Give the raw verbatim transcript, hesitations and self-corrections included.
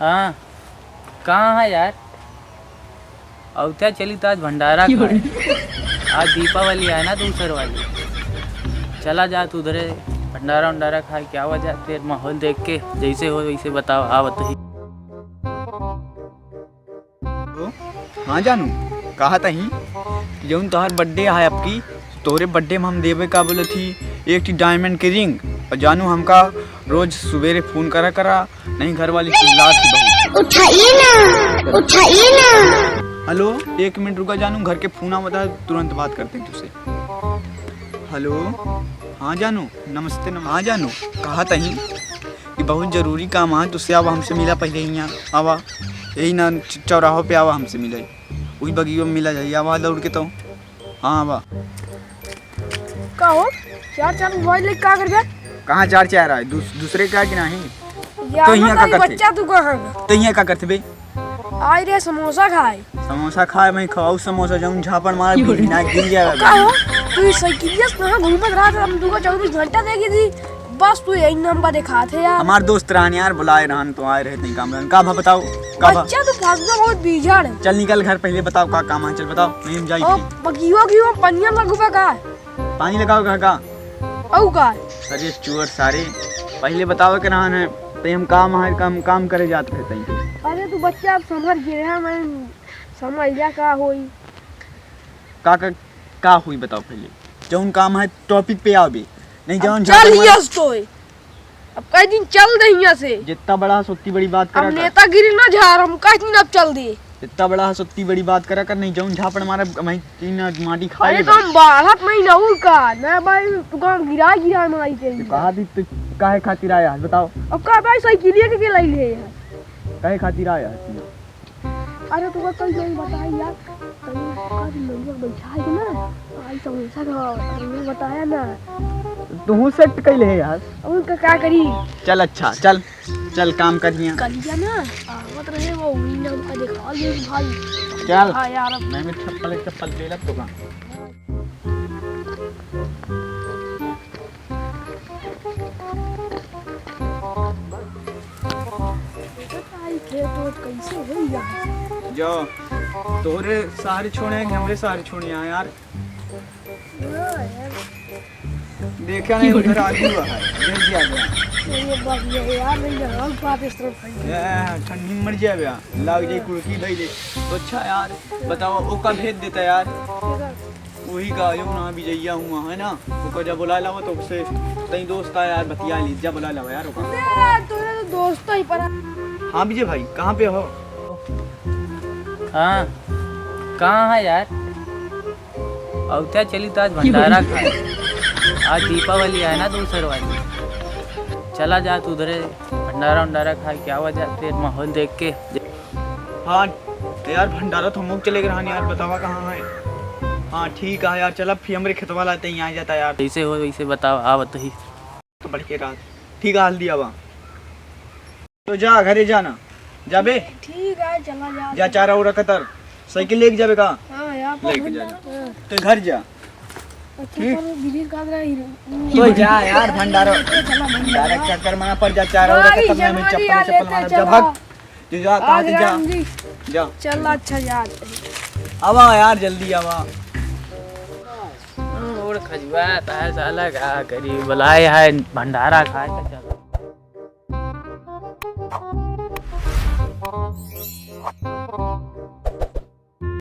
हाँ, कहाँ है यार? अवत्या चली तो आज भंडारा खाए। आज दीपावली है ना, दूसर वाली। चला जात उधरे भंडारा उंडारा खाए के आवा जात, फिर माहौल देख के जैसे हो वैसे बताओ, आवत ही। हाँ जानू, कहा तही कि जौन तोहार birthday है अबकी, तोहरे birthday में हम देबे का बोलत ही एक ठी diamond के ring। और जानू हमका रोज सुबेरे फोन करा करा, नहीं घर वाली चिल्लात ही बहुत। उठाइए ना, उठाइए ना। हेलो, एक मिनट रुका जानू, घर के फोन आवत है, तुरंत बात करते हैं तुझसे। हेलो, हाँ जानू, नमस्ते। नम हाँ जानू, कहा तही कि बहुत जरूरी काम है तुझसे, आवा हमसे मिला पहले हियाँ, आवा यही ना च-, चौराहों पे आवा हमसे मिला, वही बगियो में मिला जाइए, आवा दौड़ के तो। हाँ आवा। का हो, चार चार मोबाइल लेके का करबे? कहाँ चार चार आए, दूस-, दूसरे का कि नहीं? यार तो हियाँ का बताई करते? बच्चा तू कहाँ है? तो हियाँ का करते बे? आई रे समोसा खाए। समोसा खाए, मैं खाऊ समोसा, जौन झापड़ मारा, बिना गिर जाए। का हो? तू ई साइकिलिया से कहाँ घूमत रहा था? हम तुका चौबीस घंटा देखी थी, बस तू यही नंबर दिखात है यार। हमार दोस्त रहन यार, बुलाए रहन तो आए रहे, तई काम रहन। का भा बताओ, का भा? बच्चा तू फंस गया बहुत बीझड़। चल निकल घर, पहले बताओ का काम है, चल बताओ, नहीं हम जाई ओ, फिर। बगियो की वो पनिया लगबे का? पानी लगाओ का, का? औ का? अरे चुअर सारे, पहले बताओ के रहन है, तई हम काम है, काम, काम करे जात रहे तई। अरे तू बच्चा अब समझ गया है, मैं समझ लिया का होई। का, का, का हुई बताओ पहले, जौन काम है topic पे आओ बे, नहीं अब जौन चल झापड़ मारा। यस तो है। अब कई दिन चल दे हियाँ से। जितना बड़ा हस उतनी बड़ी बात अब करा कर। नेतागिरी ना झार, हम कई दिन अब चल दे। जितना बड़ा हस उतनी बड़ी बात करा कर, नहीं जौन झापड़ मारा, मैं तीन माटी खा अरे लेबे। तो हम बारह महीना हो का ना भाई, तू काम गिरा गिरा मारी तेरी। तो कहा दी तू काहे खातिर आया है, बताओ। अब का भाई साइकिलिया के, के लाई ले यार? काहे खातिर आया है तू? अरे तू कल नहीं बताई यार, तनी कल लोग बैठा है ना, आई समोसा खाओ, तनी बताया ना। तू set कैले है यार। अब उनका का करी? चल अच्छा, चल, चल काम करिया। कलिया ना, आवत रहे वो, उन्हीं ने हमका देखा ले भाई। चल। हाँ यार, अब मैं भी चप्पल, चप्पल पेलत तो का। बताई खेत ओत कैसे होई यार? जाओ, तोहरे सहारे छोड़े हैं कि हमरे सहारे छोड़े हैं यार? हाँ यार। देखा नहीं, उधर आगू हुआ है, देख दिया गया। ये बात ये है यार, नहीं जाना, बात इस तरफ है। ए, ठंडी में मर जाए बे, लाग जाए कुड़की धई ले। तो अच्छा यार, बताओ, ओका भेज देता यार। किधर? वही का, जो ना विजैया हुआ है ना, ओका जब बुला लावा तो उससे तई दोस्त का यार बतिया ली, जब बुला लावा यार ओका। अरे यार, तोरा तो दोस्त ही पड़ा। हाँ विजय भाई, कहाँ पे हो? हाँ, कहाँ है यार? अवत्या चली तो आज भंडारा खाए। आज दीपावली है ना, दूसर वाली। चला जात उधरे भंडारा उंडारा खाए के आवा जात, फिर माहौल देख के। हाँ यार, भंडारा तो हम लोग चले गए रहन यार, बतावा कहाँ है? हाँ ठीक है यार, चल अब फिर हमरे खेतवा लाते ही आ जाता यार। जैसे हो वैसे बताओ, आवत ही। तो बढ़ के रात। ठीक है, हल्दी आवा। तो जा, घरे जाना। जाबे? ठीक है, चला जा। जा, चारा उरा कतर। साइकिल लेके जाबे का? हाँ, यहाँ पर लेके जा। हाँ। तो घर जा। अच्छा, ठीक। पर गिरी का रहा हीरो। तो जा यार, भंडारा। तो चला भंडारा। भंडारा चक्कर में ना पड़ जा, चारा उरा भाई, कतर में जल्दी चप्पल, आ चप्पल लेते मारब। जा, चला। भाग। तू जा, कहाँ आज तू जा? राम जी। जा। चल, अच्छा यार। आवा यार, जल्दी आवा। हम्म, उड़ खजुआ, तार साला का करी, बुलाए है भंडारा खाए के चल।